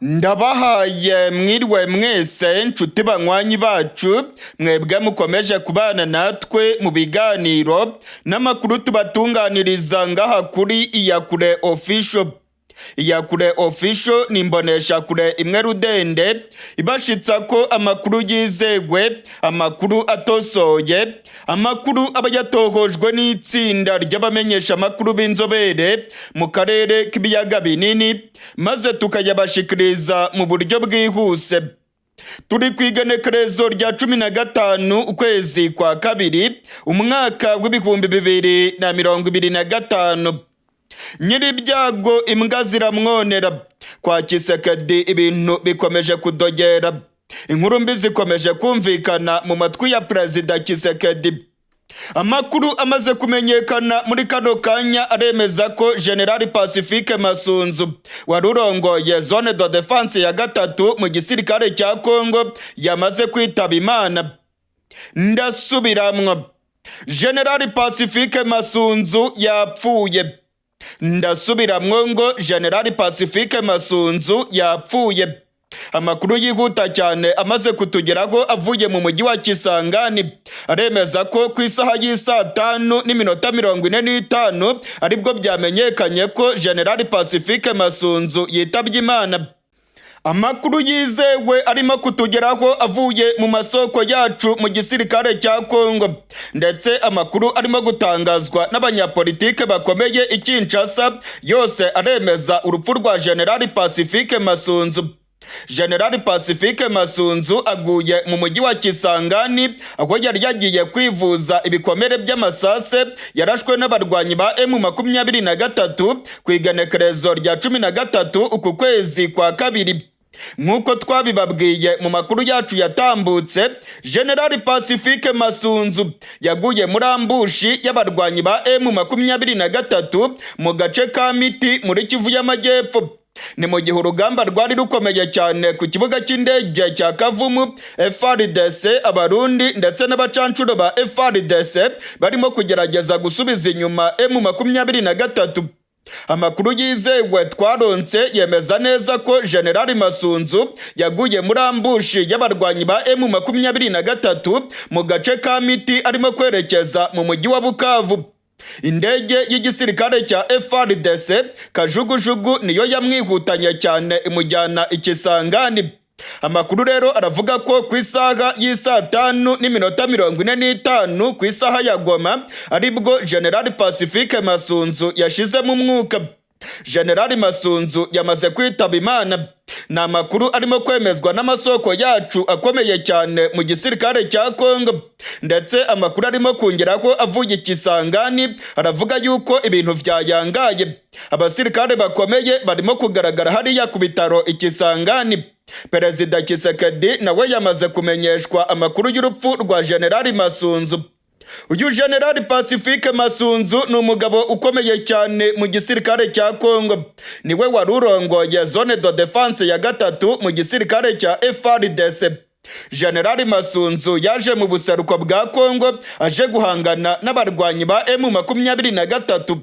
Ndabahaye mwiriwe mwese, nshuti banywanyi bacu, mwebwe mukomeje kubana natwe mu biganiro n'amakuru tubatunganiriza ngaha kuri Iyakure Official. Iyakure Official ni imboneshakure imwe rudende ibashitsa ko amakuru yizegwe, amakuru atosoye, amakuru aba yatohojwe n'itsinda ry'abamenyesha amakuru b'inzobere mu karere k'ibiyaga binini, maze tukayabashikiriza mu buryo bwihuse. Turi ku igenekerezo rya 15 ukwezi kwa kabiri, umwaka w'2025. Nyir'ibyago imbwa ziramwonera. Kwa Tshisekedi ibintu bikomeje kudogera, inkuru mbi zikomeje kumvikana mu matwi ya Perezida Tshisekedi. Amakuru amaze kumenyekana muri kano kanya aremeza ko General Pacifique Masunzu, wari urongoye zone de défense ya gatatu mu gisirikare cya Congo, yamaze kwitaba Imana. Ndasubiramwo, General Pacifique Masunzu yapfuye. Ndasubiramwo ngo General Pacifique Masunzu yapfuye. Amakuru yihuta cyane amaze kutugeraho avuye mu mujyi wa Kisangani aremeza ko ku isaha y'isaa 5:45 aribwo byamenyekanye ko General Pacifique Masunzu yitabye Imana. Amakuru yizewe arimo kutugeraho avuye mu masoko yacu mu gisirikare cya Congo, ndetse amakuru arimo gutangazwa n'abanyapolitike bakomeye i Kinshasa, yose aremeza urupfu rwa General Pacifique Masunzu. General Pacifique Masunzu aguye mu mujyi wa Kisangani, aho yari yagiye kwivuza ibikomere by'amasase yarashwe n'abarwanyi ba M23 ku igenekerezo rya 13 uku kwezi kwa kabiri. Nk'uko twabibabwiye mu makuru yacu yatambutse, General Pacifique Masunzu yaguye muri ambush y'abarwanyi ba M23 mu gace ka Miti muri Kivu y'Amajyepfo. Ni mu gihe urugamba rwari rukomeye cyane ku kibuga cy'indege cya Kavumu. FARDC, Abarundi ndetse n'abacancuro ba FARDC barimo kugerageza gusubiza inyuma M23. Amakuru yizewe twaronse yemeza neza ko General Masunzu yaguye muri ambush y'abarwanyi ba M23 mu gace ka Miti, arimo kwerekeza mu mujyi wa Bukavu. Indege y'igisirikare cya FARDC kajugujugu niyo yamwihutanye cyane imujyana i Kisangani. Amakuru rero aravuga ko ku isaha y'isaa 5:45 ku isaha ya Goma aribwo General Pacifique Masunzu yashizemo umwuka. General Masunzu yamaze kwitaba Imana. Ni amakuru arimo kwemezwa n'amasoko yacu akomeye cyane mu gisirikare cya Congo, ndetse amakuru arimo kongeraho avuye i Kisangani aravuga yuko ibintu vyayangaye. Abasirikare bakomeye barimo kugaragara hariya ku bitaro i Kisangani. Perezida Tshisekedi nawe yamaze kumenyeshwa amakuru y'urupfu rwa General Masunzu. Uyu General Pacifique Masunzu ni umugabo ukomeye cyane mu gisirikare cya Congo. Niwe wari urongoye zone de défense ya gatatu mu gisirikare cya FARDC. General Masunzu yaje mu buseruko bwa Congo aje guhangana n'abarwanyi ba M23.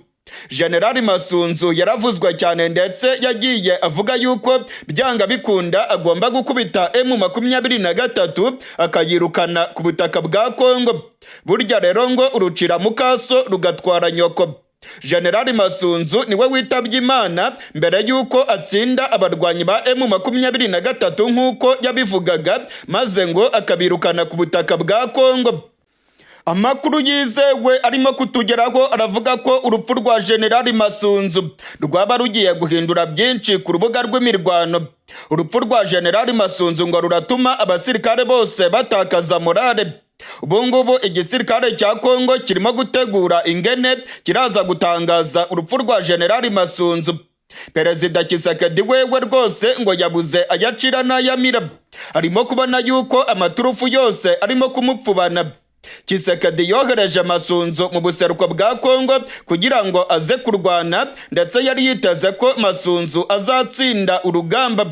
General Masunzu yaravuzwe cyane, ndetse yagiye avuga yuko byanga bikunda agomba gukubita M23 akayirukana ku butaka bwa Congo. Burya rero ngo urucira mukaso rugatwara nyoko. General Masunzu niwe witabye Imana mbere y'uko atsinda abarwanyi ba M23 nk'uko yabivugaga, maze ngo akabirukana ku butaka bwa Congo. Amakuru yizewe arimo kutugeraho aravuga ko urupfu rwa General Masunzu rwaba rugiye guhindura byinshi ku rubuga rw'imirwano. Urupfu rwa General Masunzu ngo ruratuma abasirikare bose batakaza morale. Ubu ngubu igisirikare cya Congo kirimo gutegura ingene kiraza gutangaza urupfu rwa General Masunzu. Perezida Tshisekedi wewe rwose ngo yabuze ayacira n'ayamira, arimo kubona yuko amaturufu yose arimo kumupfubana. Tshisekedi yohereje Masunzu mu buseruko bwa Congo kugira ngo aze kurwana, ndetse yari yiteze ko Masunzu azatsinda urugamba.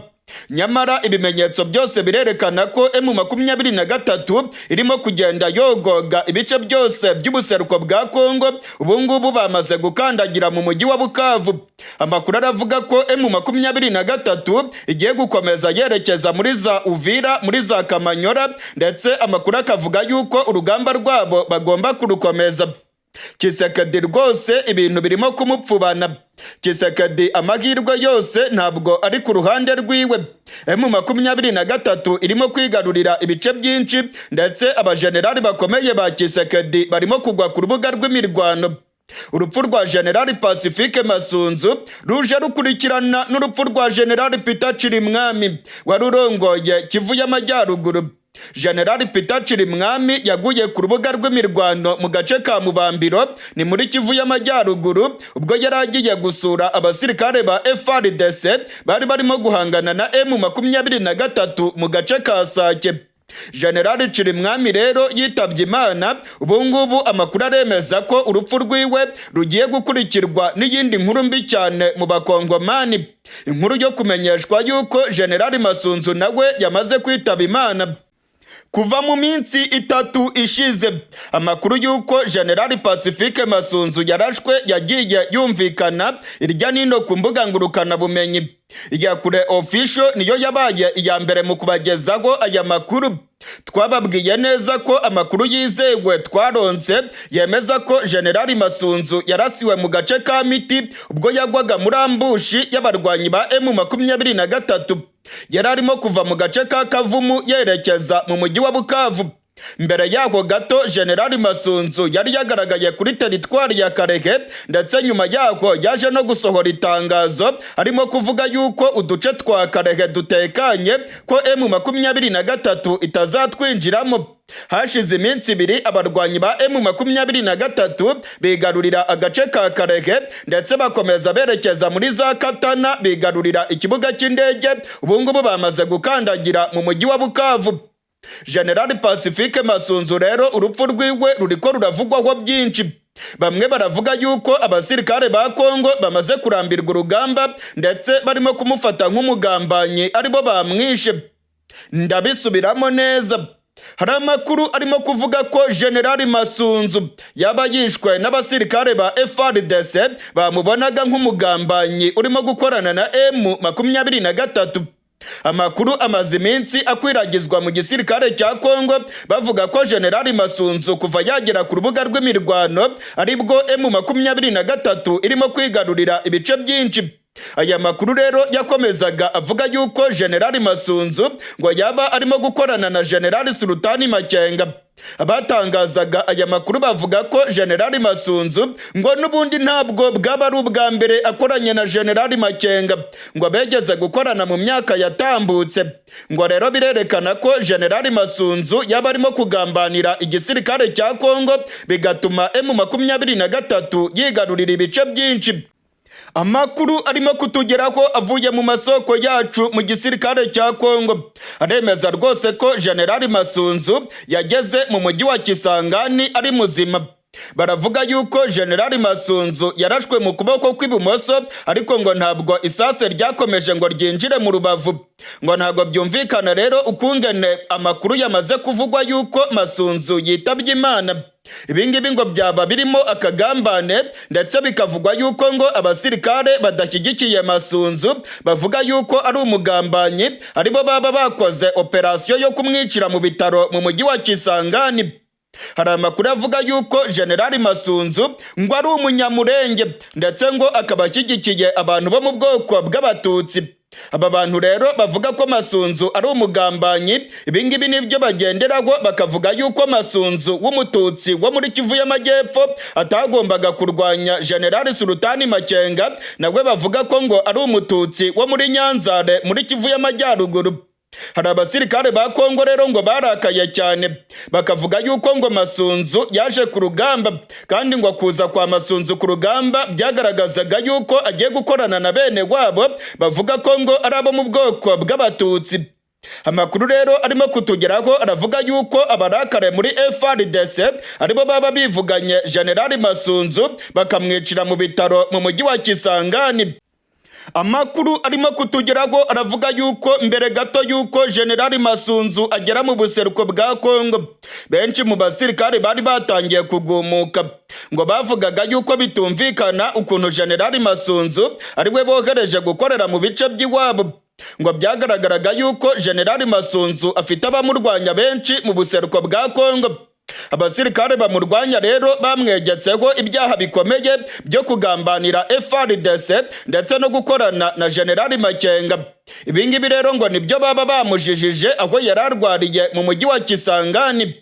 Nyamara ibimenyetso byose birerekana ko M23 irimo kugenda yogoga ibice byose by'ubuseruko bwa Kongo. Ubungubu bamaze gukandagira mu mujyi wa Bukavu. Amakuru aravuga ko M23 igiye gukomeza yerekeza muri za Uvira, muri za Kamanyora, ndetse amakuru akavuga yuko urugamba rwabo bagomba kurukomeza. Tshisekedi rwose ibintu birimo kumupfubana. Tshisekedi amahirwe yose ntabwo ari ku ruhande rwiwe. M23 irimo kwigarurira ibice byinshi, ndetse abajenerali bakomeye ba Tshisekedi barimo kugwa ku rubuga rw'imirwano. Urupfu rwa Generali Pacifique Masunzu ruje rukurikirana n'urupfu rwa Generali Peter Chirimwami wari urongoye Kivu y'Amajyaruguru. Generali Peter Chirimwami yaguye ku rubuga rw'imirwano mu gace ka Mubambiro, ni muri Kivu y'Amajyaruguru, ubwo yari agiye gusura abasirikare ba FARDC bari barimo guhangana na M23 mu gace ka Sake. Generali Chirimwami rero yitabye Imana. Ubungubu amakuru aremeza ko urupfu rwiwe rugiye gukurikirwa n'iyindi nkuru mbi cyane mu Bakongomani, inkuru yo kumenyeshwa yuko Generali Masunzu nawe yamaze kwitaba Imana. Kuva mu minsi 3 ishize, amakuru y'uko Generali Pacifique Masunzu yarashwe yagiye yumvikana irya nino ku mbuga ngurukanabumenyi. Iyakure Official niyo yabaye iya mbere mu kubagezaho aya makuru. Twababwiye neza ko amakuru yizewe twaronse yemeza ko Generali Masunzu yarasiwe mu gace ka Miti ubwo yagwaga muri ambush y'abarwanyi ba M23. Yari arimo kuva mu gace ka Kavumu yerekeza mu mujyi wa Bukavu. Mbere yaho gato, Generali Masunzu yari yagaragaye kuri teritwari ya Kalehe, ndetse nyuma yaho yaje no gusohora itangazo arimo kuvuga yuko uduce twa Kalehe dutekanye, ko M23 itazatwinjiramo. Hashize iminsi 2 abarwanyi ba M23 bigarurira agace ka Kalehe, ndetse bakomeza berekeza muri za Katana, bigarurira ikibuga cy'indege. Ubungubu bamaze gukandagira mu mujyi wa Bukavu. General Pacifique Masunzu rero urupfu rwiwe ruriko ruravugwaho byinshi. Bamwe baravuga yuko abasirikare ba Kongo bamaze kurambirwa urugamba, ndetse barimo kumufata nk'umugambanyi, aribo bamwishe. Ndabisubiramo neza: hari amakuru arimo kuvuga ko General Masunzu yaba yishwe n'abasirikare ba FARDC bamubonaga nk'umugambanyi urimo gukorana na M23. Amakuru amaze iminsi akwiragizwa mu gisirikare cya Kongo, bavuga ko General Masunzu kuva yagera ku rubuga rw'imirwano aribwo M23 irimo kwigarurira ibice byinshi. Aya makuru rero yakomezaga avuga yuko General Masunzu ngo yaba arimo gukorana na General Sultani Makenga. Abatangazaga aya makuru bavuga ko General Masunzu ngo n'ubundi ntabwo bwaba ari ubwa mbere akoranye na General Makenga, ngo begeze gukorana mu myaka yatambutse. Ngo rero birerekana ko General Masunzu yaba arimo kugambanira igisirikare cya Kongo, bigatuma M23 yigarurira ibice byinshi. Amakuru arimo kutugeraho avuye mu masoko yacu mu gisirikare cya Kongo aremeza rwose ko General Masunzu yageze mu mujyi wa Kisangani ari muzima. Baravuga yuko General Masunzu yarashwe mu kuboko kw'ibumoso, ariko ngo ntabwo isase ryakomeje ngo ryinjire mu rubavu. Ngo ntabwo byumvikana rero ukungene amakuru yamaze kuvugwa yuko Masunzu yitabye Imana. Ibingibi ngo byaba birimo akagambane, ndetse bikavugwa yuko ngo abasirikare badashyigikiye Masunzu, bavuga yuko ari umugambanyi, aribo baba bakoze operasiyo yo kumwicira mu bitaro mu mujyi wa Kisangani. Hari amakuru avuga yuko General Masunzu ngo ari Umunyamurenge, ndetse ngo akaba ashyigikiye abantu bo mu bwoko bw'Abatutsi. Aba bantu rero bavuga ko Masunzu ari umugambanyi, ibingibi nibyo bagenderaho bakavuga yuko Masunzu w'Umututsi wo muri Kivu y'Amajyepfo atagombaga kurwanya General Sultani Makenga, nawe bavuga ko ngo ari Umututsi wo muri Nyanzare muri Kivu y'Amajyaruguru. Hari abasirikare ba Kongo rero ngo barakaye cyane, bakavuga yuko ngo Masunzu yaje ku rugamba, kandi ngo kuza kwa Masunzu ku rugamba byagaragazaga yuko agiye gukorana na bene wabo bavuga ko ngo ari abo mu bwoko bw'Abatutsi. Amakuru rero arimo kutugeraho aravuga yuko abarakare muri FARDC aribo baba bivuganye General Masunzu, bakamwicira mu bitaro mu mujyi wa Kisangani. Amakuru arimo kutugeraho aravuga yuko mbere gato yuko Generali Masunzu agera mu buseruko bwa Kongo, benshi mu basirikare bari batangiye kugumuka. Ngo bavugaga yuko bitumvikana ukuntu Generali Masunzu ari we bohereje gukorera mu bice by'iwabo. Ngo byagaragaraga yuko Generali Masunzu afite abamurwanya benshi mu buseruko bwa Kongo. Abasirikare bamurwanya rero bamwegetseho ibyaha bikomeye byo kugambanira FARDC ndetse no gukorana na Generali Makenga. Ibingibi rero ngo nibyo baba bamujijije aho yari arwariye mu mujyi wa Kisangani.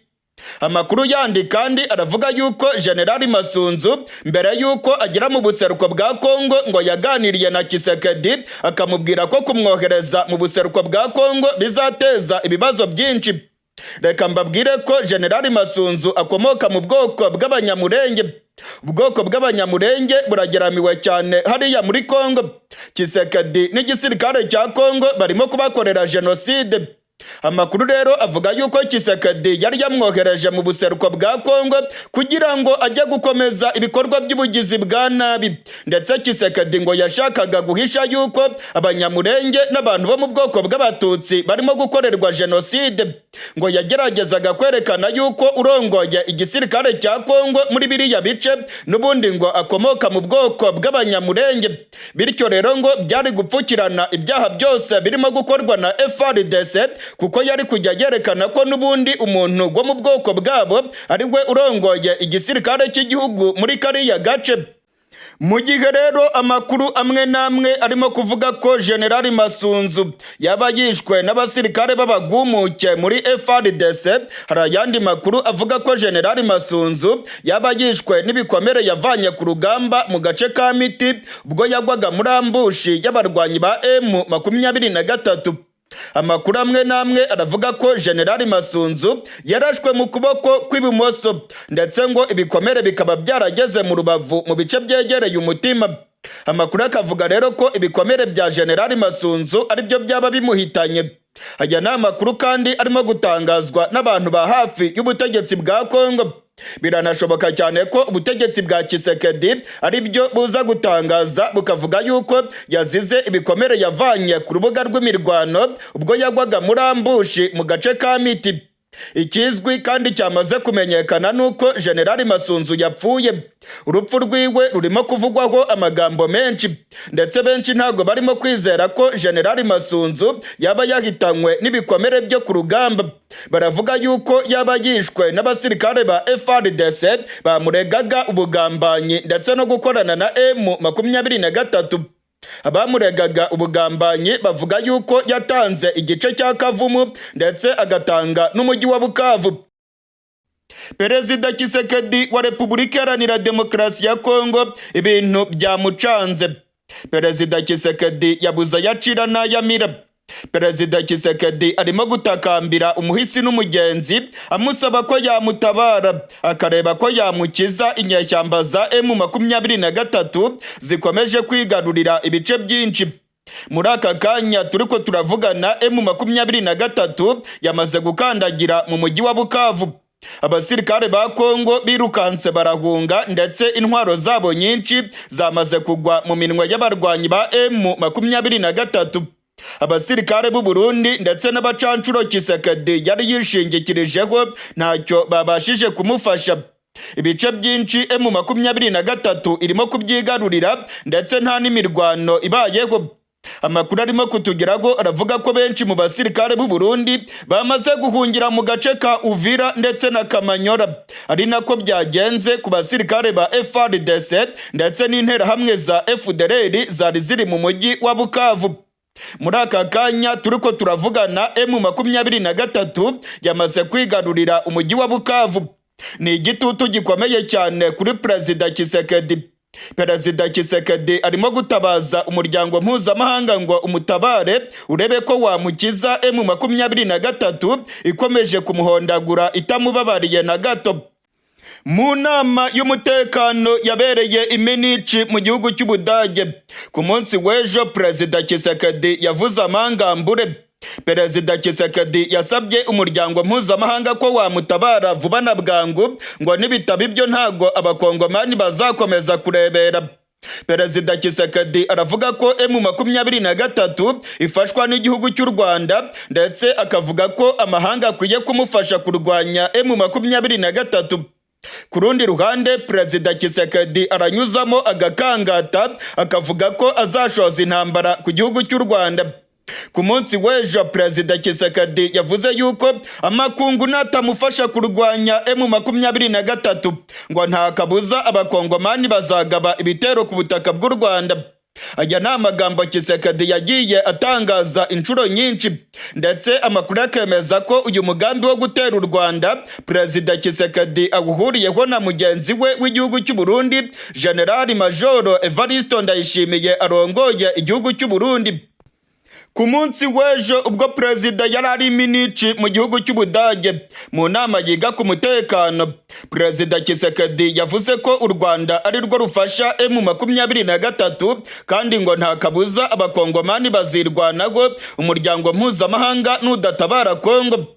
Amakuru yandi kandi aravuga yuko Generali Masunzu mbere yuko agera mu buseruko bwa Kongo ngo yaganiriye na Tshisekedi, akamubwira ko kumwohereza mu buseruko bwa Kongo bizateza ibibazo byinshi. Reka mbabwire ko Generali Masunzu akomoka mu bwoko bw'Abanyamurenge. Ubwoko bw'Abanyamurenge burageramiwe cyane hariya muri Kongo. Tshisekedi n'igisirikare cya Kongo barimo kubakorera jenoside. Amakuru rero avuga yuko Tshisekedi yari yamwohereje mu buseruko bwa Kongo kugira ngo ajye gukomeza ibikorwa by'ubugizi bwa nabi, ndetse Tshisekedi ngo yashakaga guhisha yuko Abanyamurenge n'abantu bo mu bwoko bw'Abatutsi barimo gukorerwa jenoside. Ngo yageragezaga kwerekana yuko urongoye igisirikare cya Kongo muri biriya bice n'ubundi ngo akomoka mu bwoko bw'Abanyamurenge, bityo rero ngo byari gupfukirana ibyaha byose birimo gukorwa na FARDC, kuko yari kujya yerekana ko n'ubundi umuntu wo mu bwoko bwabo ari we urongoye igisirikare cy'igihugu muri kariya gace. Mu gihe rero amakuru amwe n'amwe arimo kuvuga ko Generali Masunzu yaba yishwe n'abasirikare b'abagumuke muri FARDC, hari ayandi makuru avuga ko Generali Masunzu yaba yishwe n'ibikomere yavanye ku rugamba mu gace ka Miti, ubwo yagwaga muri ambush y'abarwanyi ba M23. Amakuru amwe n'amwe aravuga ko Generali Masunzu yarashwe mu kuboko kw'ibumoso, ndetse ngo ibikomere bikaba byarageze mu rubavu mu bice byegereye umutima. Amakuru akavuga rero ko ibikomere bya Generali Masunzu aribyo byaba bimuhitanye. Aya ni amakuru kandi arimo gutangazwa n'abantu ba hafi y'ubutegetsi bwa Kongo. Biranashoboka cyane ko ubutegetsi bwa Tshisekedi ari byo buza gutangaza bukavuga yuko yazize ibikomere yavanye ku rubuga rw'imirwano ubwo yagwaga muri ambush mu gace ka Miti. Ikizwi kandi cyamaze kumenyekana nuko Generali Masunzu yapfuye. Urupfu rwiwe rurimo kuvugwaho amagambo menshi, ndetse benshi ntabwo barimo kwizera ko Generali Masunzu yaba yahitanywe n'ibikomere byo ku rugamba. Baravuga yuko yaba yishwe n'abasirikare ba FARDC bamuregaga ubugambanyi ndetse no gukorana na M23. Abamuregaga ubugambanyi bavuga yuko yatanze igice cya Kavumu ndetse agatanga n'umujyi wa Bukavu. Perezida Tshisekedi wa Repubulika Iharanira Demokarasi ya Kongo ibintu byamucanze. Perezida Tshisekedi yabuze ayacira n'ayamira. Perezida Tshisekedi arimo gutakambira umuhisi n'umugenzi, amusaba ko yamutabara akareba ko yamukiza inyeshyamba za M23 zikomeje kwigarurira ibice byinshi. Muri aka kanya turiko turavugana, M23 yamaze gukandagira mu mujyi wa Bukavu. Abasirikare ba Kongo birukanse barahunga, ndetse intwaro zabo nyinshi zamaze kugwa mu minwe y'abarwanyi ba M23. Abasirikare b'u Burundi ndetse n'abacancuro Tshisekedi yari yishingikirijeho ntacyo babashije kumufasha. Ibice byinshi M23 irimo kubyigarurira, ndetse nta n'imirwano ibayeho. Amakuru arimo kutugeraho aravuga ko benshi mu basirikare b'u Burundi bamaze guhungira mu gace ka Uvira ndetse na Kamanyora, ari nako byagenze ku basirikare ba FARDC ndetse n'interahamwe za FDLR zari ziri mu mujyi wa Bukavu. Muri aka kanya turiko turavugana, M23 yamaze kwigarurira umujyi wa Bukavu. Ni igitutu gikomeye cyane kuri Perezida Tshisekedi. Perezida Tshisekedi arimo gutabaza umuryango mpuzamahanga ngo umutabare urebe ko wamukiza M23 ikomeje kumuhondagura itamubabariye na gato. Mu nama y'umutekano yabereye i Munich mu gihugu cy'Ubudage ku munsi w'ejo, Perezida Tshisekedi yavuze amangambure. Perezida Tshisekedi yasabye umuryango mpuzamahanga ko wamutabara vuba na bwangu, ngo nibitaba ibyo ntago Abakongomani bazakomeza kurebera. Perezida Tshisekedi aravuga ko M23 ifashwa n'igihugu cy'u Rwanda, ndetse akavuga ko amahanga akwiye kumufasha kurwanya M23. Ku rundi ruhande, Perezida Tshisekedi aranyuzamo agakangata, akavuga ko azashoza intambara ku gihugu cy'u Rwanda. Ku munsi w'ejo, Perezida Tshisekedi yavuze yuko amakungu natamufasha kurwanya M23, ngo nta kabuza Abakongomani bazagaba ibitero ku butaka bw'u Rwanda. Aya ni amagambo Tshisekedi yagiye atangaza inshuro nyinshi, ndetse amakuru akemeza ko uyu mugambi wo gutera u Rwanda Perezida Tshisekedi awuhuriyeho na mugenzi we w'igihugu cy'u Burundi, General Majoro Evariste Ndayishimiye arongoye igihugu cy'u Burundi. Ku munsi w'ejo, ubwo perezida yari ari Munich mu gihugu cy'Ubudage mu nama yiga ku mutekano, Perezida Tshisekedi yavuze ko u Rwanda ari rwo rufasha M23, kandi ngo nta kabuza Abakongomani bazirwanaho umuryango mpuzamahanga nudatabara Kongo.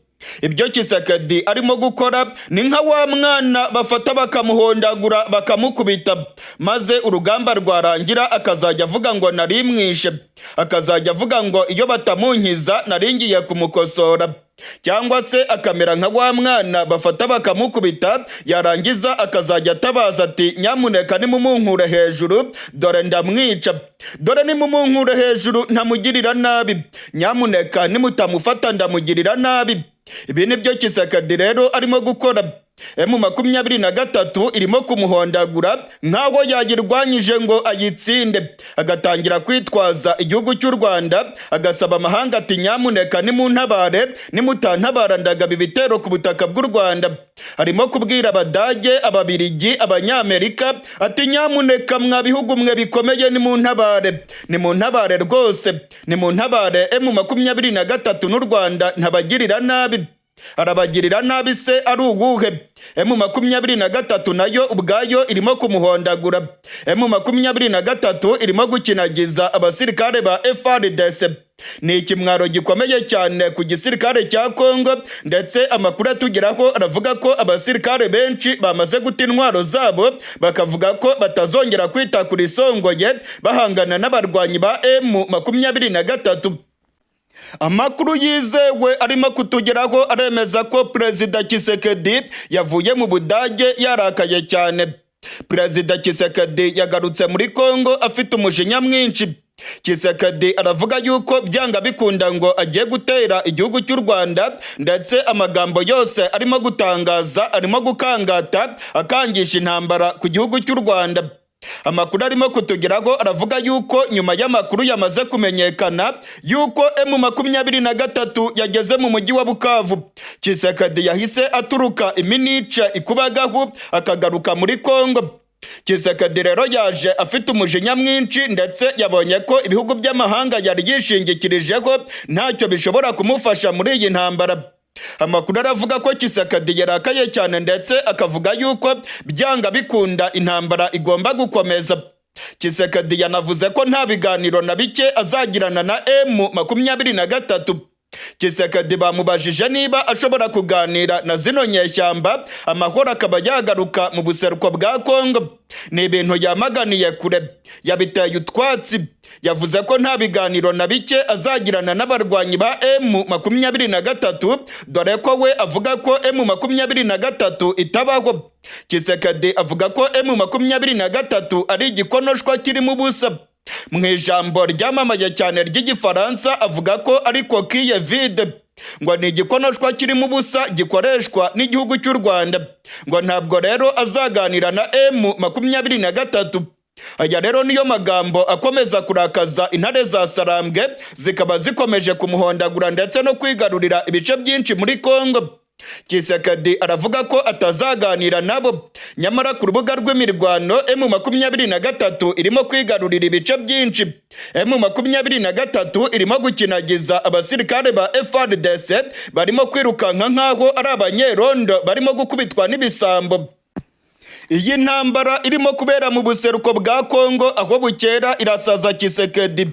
Ibyo Tshisekedi arimo gukora ni nka wa mwana bafata bakamuhondagura, bakamukubita, maze urugamba rwarangira akazajya avuga ngo narimwishe, akazajya avuga ngo iyo batamunkiza naringiye kumukosora, cyangwa se akamera nka wa mwana bafata bakamukubita, yarangiza akazajya atabaza ati: "Nyamuneka nimumunkure hejuru, dore ndamwica, dore nimumunkure hejuru ntamugirira nabi, nyamuneka nimutamufata ndamugirira nabi." Ibi ni byo Tshisekedi rero arimo gukora. M23 irimo kumuhondagura nk'aho yayirwanyije ngo ayitsinde, agatangira kwitwaza igihugu cy'u Rwanda, agasaba amahanga ati: "Nyamuneka nimuntabare, nimutantabara ndagaba ibitero ku butaka bw'u Rwanda." Arimo kubwira Abadage, Ababirigi, Abanyamerika ati: "Nyamuneka mwa bihugu mwe bikomeye, nimuntabare, nimuntabare rwose, nimuntabare M23 n'u Rwanda ntabagirira nabi." Arabagirira nabi se ari uwuhe? M23 nayo ubwayo irimo kumuhondagura. M23 irimo gukinagiza abasirikare ba FARDC. Ni ikimwaro gikomeye cyane ku gisirikare cya Kongo, ndetse amakuru atugeraho aravuga ko abasirikare benshi bamaze guta intwaro zabo, bakavuga ko batazongera kwita kuri isongoye bahangana n'abarwanyi ba M23. Amakuru yizewe arimo kutugeraho aremeza ko Perezida Tshisekedi yavuye mu Budage yarakaye cyane. Perezida Tshisekedi yagarutse muri Kongo afite umujinya mwinshi. Tshisekedi aravuga yuko byanga bikunda ngo agiye gutera igihugu cy'u Rwanda, ndetse amagambo yose arimo gutangaza arimo gukangata, akangisha intambara ku gihugu cy'u Rwanda. Amakuru arimo kutugeraho aravuga yuko nyuma y'amakuru yamaze kumenyekana yuko M23 yageze mu mujyi wa Bukavu, Tshisekedi yahise aturuka i Munich ikubagahu akagaruka muri Kongo. Tshisekedi rero yaje afite umujinya mwinshi, ndetse yabonye ko ibihugu by'amahanga yari yishingikirijeho ntacyo bishobora kumufasha muri iyi ntambara. Amakuru aravuga ko Tshisekedi yarakaye cyane, ndetse akavuga yuko byanga bikunda intambara igomba gukomeza. Tshisekedi yanavuze ko nta biganiro na bike azagirana na M23. Tshisekedi bamubajije niba ashobora kuganira na zino nyeshyamba, amahoro akaba yagaruka mu buseruko bwa Kongo. Ni ibintu yamaganiye kure, yabiteye utwatsi. Yavuze ko nta biganiro na bike azagirana n'abarwanyi ba M23, dore ko we avuga ko M23 itabaho. Tshisekedi avuga ko M23 ari igikonoshwa kirimo ubusa. Mu ijambo ryamamaye cyane ry'Igifaransa avuga ko ari coquille vide, ngo ni igikonoshwa kirimo ubusa gikoreshwa n'igihugu cy'u Rwanda, ngo ntabwo rero azaganira na M23. Aya rero niyo magambo akomeza kurakaza intare za Sarambwe, zikaba zikomeje kumuhondagura ndetse no kwigarurira ibice byinshi muri Kongo. Tshisekedi aravuga ko atazaganira nabo, nyamara ku rubuga rw'imirwano M23 irimo kwigarurira ibice byinshi. M23 irimo gukinagiza abasirikare ba FARDC, barimo kwirukanka nk'aho ari abanyerondo barimo gukubitwa n'ibisambo. Iyi ntambara irimo kubera mu buseruko bwa Kongo aho bukera irasaza Tshisekedi.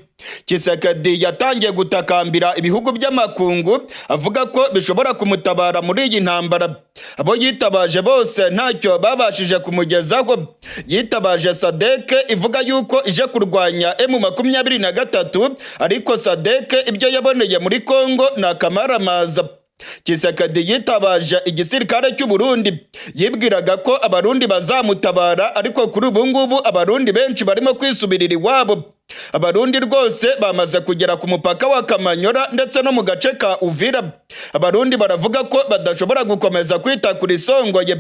Tshisekedi yatangiye gutakambira ibihugu by'amakungu, avuga ko bishobora kumutabara muri iyi ntambara. Abo yitabaje bose ntacyo babashije kumugezaho. Yitabaje SADC, ivuga yuko ije kurwanya M23, ariko SADC ibyo yaboneye muri Kongo ni akamaramaza. Tshisekedi yitabaje igisirikare cy'u Burundi, yibwiraga ko Abarundi bazamutabara, ariko kuri ubu ngubu Abarundi benshi barimo kwisubirira iwabo. Abarundi rwose bamaze kugera ku mupaka wa Kamanyora ndetse no mu gace ka Uvira. Abarundi baravuga ko badashobora gukomeza kwita kuri Songoye.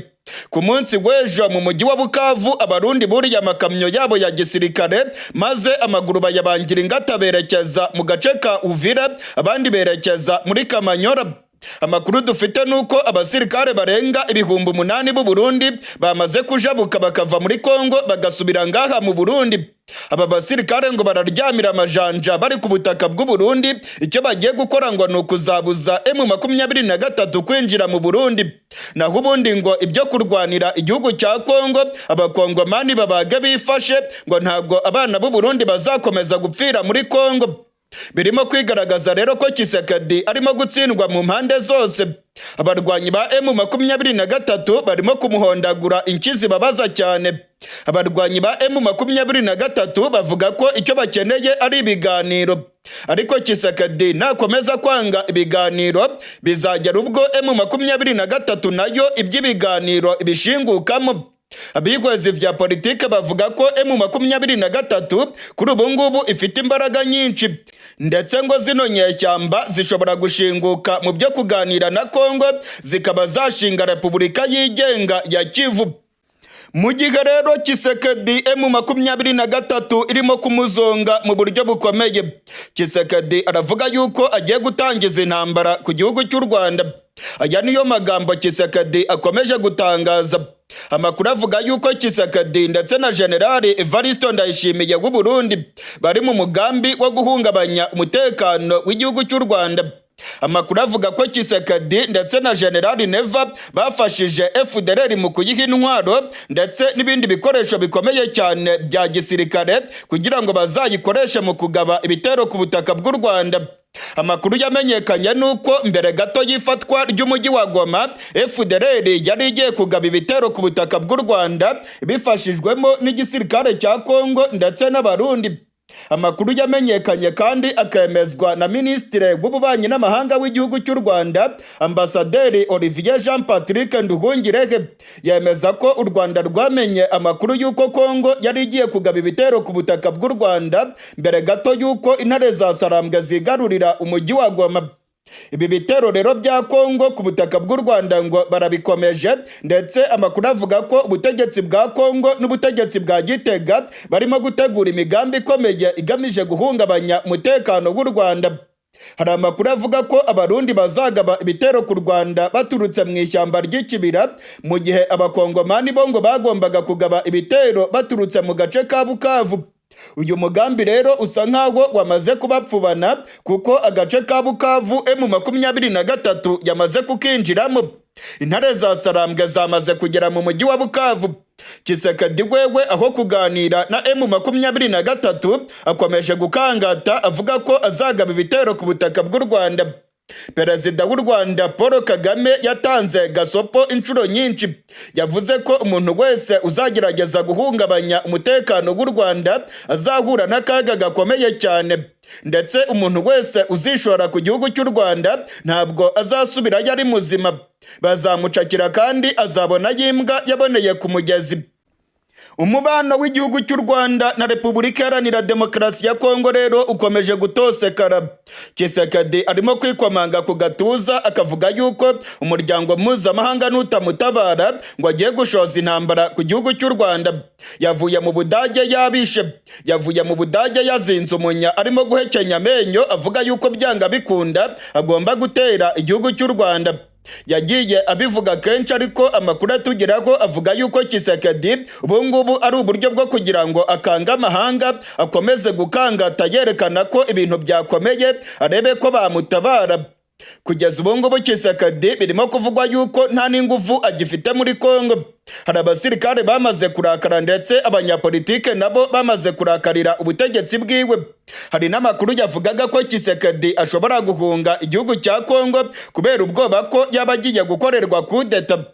Ku munsi w'ejo mu mujyi wa Bukavu, Abarundi buriye amakamyo yabo ya gisirikare, maze amaguru bayabangira ingata, berekeza mu gace ka Uvira, abandi berekeza muri Kamanyora. Amakuru dufite ni uko abasirikare barenga 8000 b'u Burundi bamaze kujabuka, bakava muri Kongo bagasubira ngaha mu Burundi. Aba basirikare ngo bararyamira amajanja bari ku butaka bw'u Burundi. Icyo bagiye gukora ngo ni ukuzabuza M23 kwinjira mu Burundi, naho ubundi ngo ibyo kurwanira igihugu cya Kongo Abakongomani babaga bifashe, ngo ntabwo abana b'u Burundi bazakomeza gupfira muri Kongo. Birimo kwigaragaza rero ko Tshisekedi arimo gutsindwa mu mpande zose. Abarwanyi ba M23 barimo kumuhondagura inkizi babaza cyane. Abarwanyi ba M23 bavuga ko icyo bakeneye ari ibiganiro, ariko Tshisekedi nakomeza kwanga ibiganiro, bizagera ubwo M23 nayo iby'ibiganiro ibishingukamo. Abihwezi vya politike bavuga ko M23 kuri ubu ngubu ifite imbaraga nyinshi, ndetse ngo zino nyeshyamba zishobora gushinguka mu byo kuganira na Kongo, zikaba zashinga repubulika yigenga ya Kivu. Mu gihe rero Tshisekedi M23 irimo kumuzonga mu buryo bukomeye, Tshisekedi aravuga yuko agiye gutangiza intambara ku gihugu cy'u Rwanda. Aya niyo magambo Tshisekedi akomeje gutangaza. Amakuru avuga yuko Tshisekedi ndetse na Generali Evaristo Ndayishimiye w'u Burundi bari mu mugambi wo guhungabanya umutekano w'igihugu cy'u Rwanda. Amakuru avuga ko Tshisekedi ndetse na Generali Neva bafashije FDLR mu kuyiha intwaro ndetse n'ibindi bikoresho bikomeye cyane bya gisirikare, kugira ngo bazayikoreshe mu kugaba ibitero ku butaka bw'u Rwanda. Amakuru yamenyekanye nuko mbere gato y'ifatwa ry'umujyi wa Goma, FDLR yari igiye kugaba ibitero ku butaka bw'u Rwanda bifashijwemo n'igisirikare cya Kongo ndetse n'Abarundi. Amakuru yamenyekanye kandi akemezwa na Minisitiri w'Ububanyi n'Amahanga w'igihugu cy'u Rwanda, Ambasaderi Olivier Jean Patrick Nduhungirehe, yemeza ko u Rwanda rwamenye amakuru y'uko Kongo yari igiye kugaba ibitero ku butaka bw'u Rwanda mbere gato y'uko Intare za Sarambwe zigarurira umujyi wa Goma. Ibi bitero rero bya Kongo ku butaka bw'u Rwanda ngo barabikomeje, ndetse amakuru avuga ko ubutegetsi bwa Kongo n'ubutegetsi bwa Gitega barimo gutegura imigambi ikomeye igamije guhungabanya umutekano w'u Rwanda. Hari amakuru avuga ko Abarundi bazagaba ibitero ku Rwanda baturutse mu ishyamba ry'Ikibira, mu gihe Abakongomani bo ngo bagombaga kugaba ibitero baturutse mu gace ka Bukavu. Uyu mugambi rero usa nkaho wamaze kubapfubana, kuko agace ka Bukavu M23 yamaze kukinjiramo. Intare za Sarambwe zamaze kugera mu mujyi wa Bukavu. Tshisekedi wewe, aho kuganira na M23, akomeje gukangata avuga ko azagaba ibitero ku butaka bw'u Rwanda. Perezida w'u Rwanda Paul Kagame yatanze gasopo inshuro nyinshi. Yavuze ko umuntu wese uzagerageza guhungabanya umutekano w'u Rwanda azahura n'akaga gakomeye cyane, ndetse umuntu wese uzishora ku gihugu cy'u Rwanda ntabwo azasubirayo ari muzima, bazamucakira kandi azabona y'imbwa yaboneye ku mugezi. Umubano w'igihugu cy'u Rwanda na Repubulika Iharanira Demokarasi ya Kongo rero ukomeje gutosekara. Tshisekedi arimo kwikomanga ku gatuza, akavuga yuko umuryango mpuzamahanga nutamutabara ngo agiye gushoza intambara ku gihugu cy'u Rwanda. Yavuye mu Budage yabishe, yavuye mu Budage yazinze umunya, arimo guhekenya amenyo, avuga yuko byanga bikunda agomba gutera igihugu cy'u Rwanda. Yagiye abivuga kenshi, ariko amakuru atugeraho avuga yuko Tshisekedi ubu ngubu ari uburyo bwo kugira ngo akange amahanga, akomeze gukangata yerekana ko ibintu byakomeye, arebe ko bamutabara. Kugeza ubu ngubu Tshisekedi birimo kuvugwa yuko nta n'ingufu agifite muri Kongo. Hari abasirikare bamaze kurakara, ndetse abanyapolitike nabo bamaze kurakarira ubutegetsi bwiwe. Hari n'amakuru yavugaga ko Tshisekedi ashobora guhunga igihugu cya Kongo kubera ubwoba ko yaba agiye gukorerwa kudeta.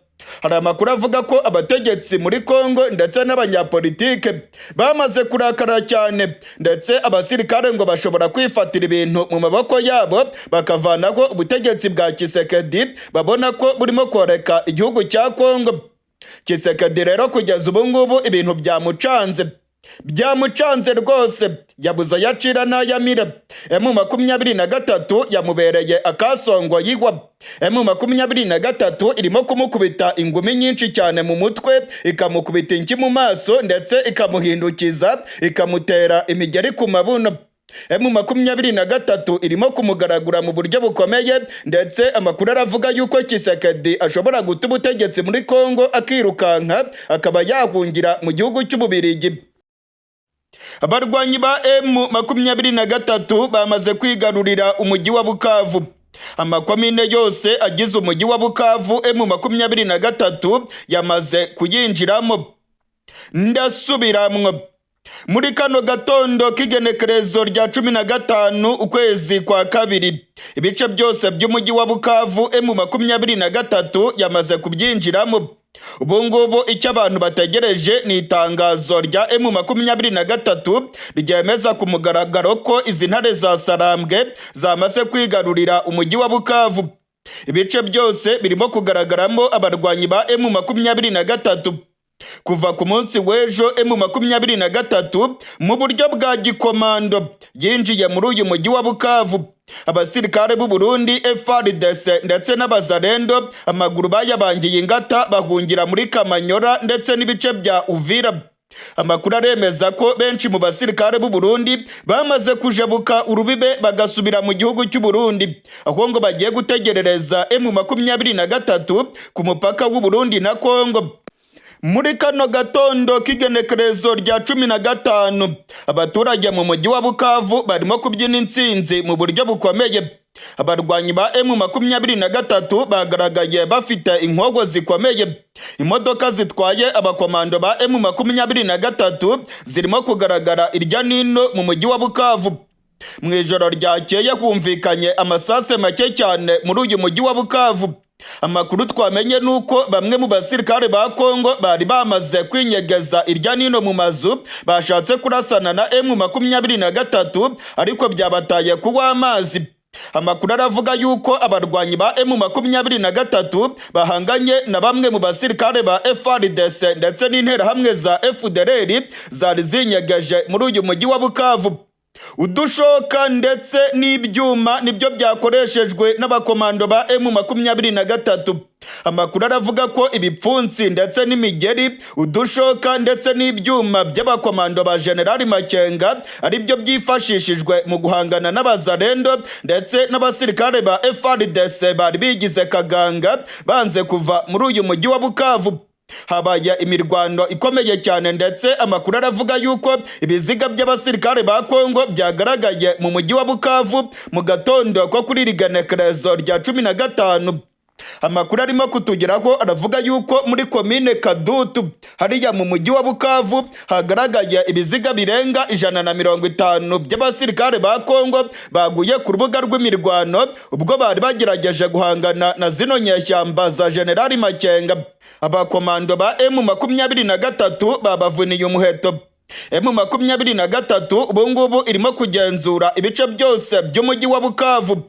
Hari amakuru avuga ko abategetsi muri Kongo ndetse n'abanyapolitike bamaze kurakara cyane, ndetse abasirikare ngo bashobora kwifatira ibintu mu maboko yabo, bakavanaho ubutegetsi bwa Tshisekedi babona ko burimo koreka igihugu cya Kongo. Tshisekedi rero kugeza ubu ngubu ibintu byamucanze, byamucanze rwose, yabuze ayacira n'ayamira. M23 yamubereye akasongo yigwa. M23 irimo kumukubita ingumi nyinshi cyane mu mutwe, ikamukubita inki mu maso, ndetse ikamuhindukiza, ikamutera imigeri ku mabuno. M23 irimo kumugaragura mu buryo bukomeye, ndetse amakuru aravuga yuko Tshisekedi ashobora guta ubutegetsi muri Kongo, akirukanka, akaba yahungira mu gihugu cy'Ububirigi. Abarwanyi ba M23 bamaze kwigarurira umujyi wa Bukavu. Amakomine yose agize umujyi wa Bukavu, M23 yamaze kuyinjiramo. Ndasubiramwo, muri kano gatondo k'igenekerezo rya 15 ukwezi kwa kabiri, ibice byose by'umujyi wa Bukavu M23 yamaze kubyinjiramo. Ubu ngubu icyo abantu bategereje ni itangazo rya M23 ryemeza ku mugaragaro ko izi ntare za Sarambwe zamaze kwigarurira umujyi wa Bukavu. Ibice byose birimo kugaragaramo abarwanyi ba M23. Kuva ku munsi w'ejo, M23 mu buryo bwa gikomando yinjiye muri uyu mujyi wa Bukavu. Abasirikare b'u Burundi, FARDC ndetse n'Abazalendo, amaguru bayabangiye ingata, bahungira muri Kamanyora ndetse n'ibice bya Uvira. Amakuru aremeza ko benshi mu basirikare b'u Burundi bamaze kujabuka urubibe, bagasubira mu gihugu cy'u Burundi, aho ngo bagiye gutegerereza M23 ku mupaka w'u Burundi na Kongo. Muri kano gatondo k'igenekerezo rya 15, abaturage mu mujyi wa Bukavu barimo kubyina intsinzi mu buryo bukomeye. Abarwanyi ba M23 bagaragaye bafite inkogo zikomeye. Imodoka zitwaye abakomando ba M23 zirimo kugaragara irya nino mu mujyi wa Bukavu. Mu ijoro ryakeye humvikanye amasase make cyane muri uyu mujyi wa Bukavu. Amakuru twamenye ni uko bamwe mu basirikare ba Kongo bari bamaze kwinyegeza irya nino mu mazu bashatse kurasana na M23, ariko byabataye kuwa amazi. Amakuru aravuga yuko abarwanyi ba M23 bahanganye na bamwe mu basirikare ba FARDC ndetse n'interahamwe za FDLR zari zinyegeje muri uyu mujyi wa Bukavu. Udushoka ndetse n'ibyuma nibyo byakoreshejwe n'abakomando ba M23. Amakuru aravuga ko ibipfunsi ndetse n'imigeri, udushoka ndetse n'ibyuma by'abakomando ba Generali Makenga ari byo byifashishijwe mu guhangana n'Abazalendo ndetse n'abasirikare ba FARDC bari bigize kaganga, banze kuva muri uyu mujyi wa Bukavu. Habaye imirwano ikomeye cyane, ndetse amakuru aravuga yuko ibiziga by'abasirikare ba Kongo byagaragaye mu mujyi wa Bukavu mu gatondo ko kuri iri genekerezo rya 15. Amakuru arimo kutugeraho aravuga yuko muri komine Kadutu, hariya mu mujyi wa Bukavu, hagaragaye ibiziga birenga 150 by'abasirikare ba Kongo baguye ku rubuga rw'imirwano ubwo bari bagerageje guhangana na zino nyeshyamba za Generali Makenga. Abakomando ba M23 babavuniye umuheto. M23 ubu ngubu irimo kugenzura ibice byose by'umujyi wa Bukavu.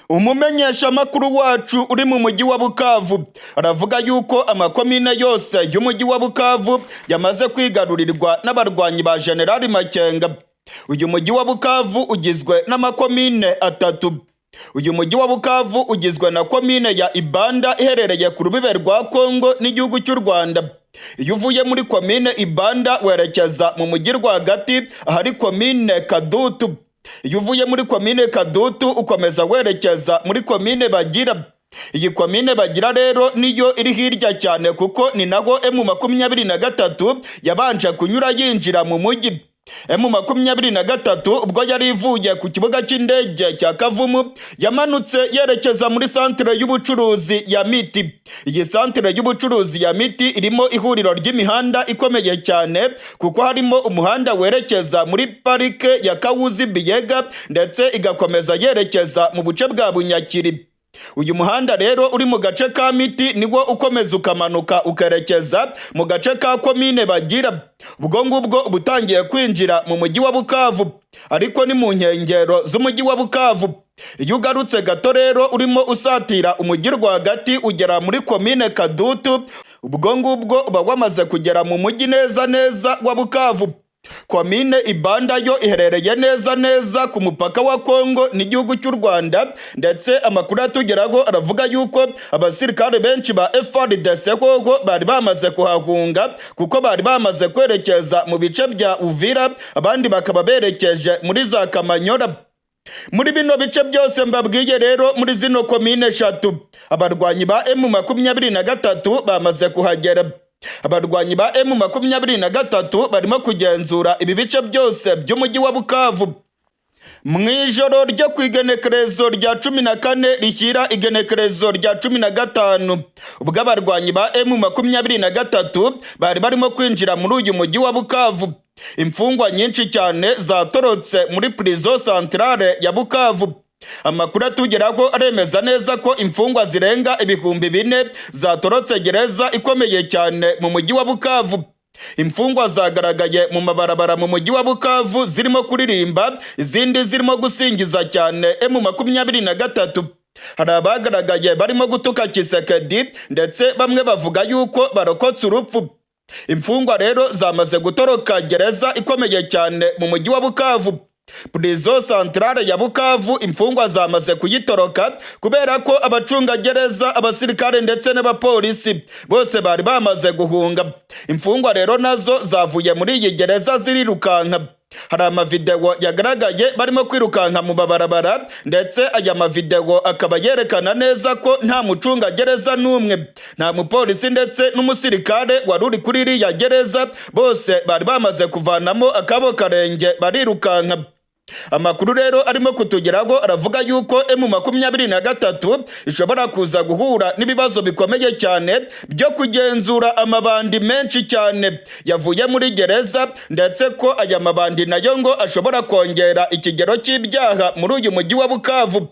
Umumenyeshamakuru wacu uri mu mujyi wa Bukavu aravuga yuko amakomine yose y'umujyi wa Bukavu yamaze kwigarurirwa n'abarwanyi ba Generali Makenga. Uyu mujyi wa Bukavu ugizwe n'amakomine atatu. Uyu mujyi wa Bukavu ugizwe na komine ya Ibanda iherereye ku rubibe rwa Kongo n'igihugu cy'u Rwanda. Iyo uvuye muri komine Ibanda werekeza mu mujyi rwagati ahari komine Kadutu. Iyo uvuye muri komine Kadutu ukomeza werekeza muri komine Bagira. Iyi komine Bagira rero niyo iri hirya cyane, kuko ni naho M23 yabanje kunyura yinjira mu mujyi. M23 ubwo yari ivuye ku kibuga cy'indege cya Kavumu, yamanutse yerekeza muri santere y'ubucuruzi ya Miti. Iyi santere y'ubucuruzi ya Miti irimo ihuriro ry'imihanda ikomeye cyane, kuko harimo umuhanda werekeza muri parike ya Kawuzi Biyega, ndetse igakomeza yerekeza mu buce bwa Bunyakiri. Uyu muhanda rero uri mu gace ka Miti niwo ukomeza ukamanuka ukerekeza mu gace ka komine Bagira. Ubwo ngubwo uba utangiye kwinjira mu mujyi wa Bukavu, ariko ni mu nkengero z'umujyi wa Bukavu. Iyo ugarutse gato rero urimo usatira umujyi rwagati, ugera muri komine Kadutu. Ubwo ngubwo uba wamaze kugera mu mujyi neza neza wa Bukavu. Komine Ibanda yo iherereye neza neza ku mupaka wa Kongo n'igihugu cy'u Rwanda, ndetse amakuru atugeraho aravuga yuko abasirikare benshi ba FARDC koko bari bamaze kuhahunga, kuko bari bamaze kwerekeza mu bice bya Uvira, abandi bakaba berekeje muri za Kamanyola. Muri bino bice byose mbabwiye rero, muri zino komine eshatu, abarwanyi ba M23 bamaze kuhagera. Abarwanyi ba M23 barimo kugenzura ibi bice byose by'umujyi wa Bukavu. Mu ijoro ryo ku igenekerezo rya 14 rishyira igenekerezo rya 15, ubwo abarwanyi ba M23 bari barimo kwinjira muri uyu mujyi wa Bukavu, imfungwa nyinshi cyane zatorotse muri prison centrale ya Bukavu. Amakuru atugeraho aremeza neza ko imfungwa zirenga 4000 zatorotse gereza ikomeye cyane mu mujyi wa Bukavu. Imfungwa zagaragaye mu mabarabara mu mujyi wa Bukavu zirimo kuririmba, izindi zirimo gusingiza cyane M23. Hari abagaragaye barimo gutuka Tshisekedi, ndetse bamwe bavuga yuko barokotse urupfu. Imfungwa rero zamaze gutoroka gereza ikomeye cyane mu mujyi wa Bukavu. Prison centrale ya Bukavu, imfungwa zamaze kuyitoroka kubera ko abacungagereza, abasirikare ndetse n'abapolisi bose bari bamaze guhunga. Imfungwa rero nazo zavuye muri iyi gereza zirirukanka. Hari amavideo yagaragaye barimo kwirukanka mu mabarabara, ndetse aya mavideo akaba yerekana neza ko nta mucungagereza n'umwe, nta mupolisi ndetse n'umusirikare wari uri kuri iriya gereza. Bose bari bamaze kuvanamo akabo karenge barirukanka. Amakuru rero arimo kutugeraho aravuga yuko M23 ishobora kuza guhura n'ibibazo bikomeye cyane byo kugenzura amabandi menshi cyane yavuye muri gereza, ndetse ko aya mabandi nayo ngo ashobora kongera ikigero cy'ibyaha muri uyu mujyi wa Bukavu.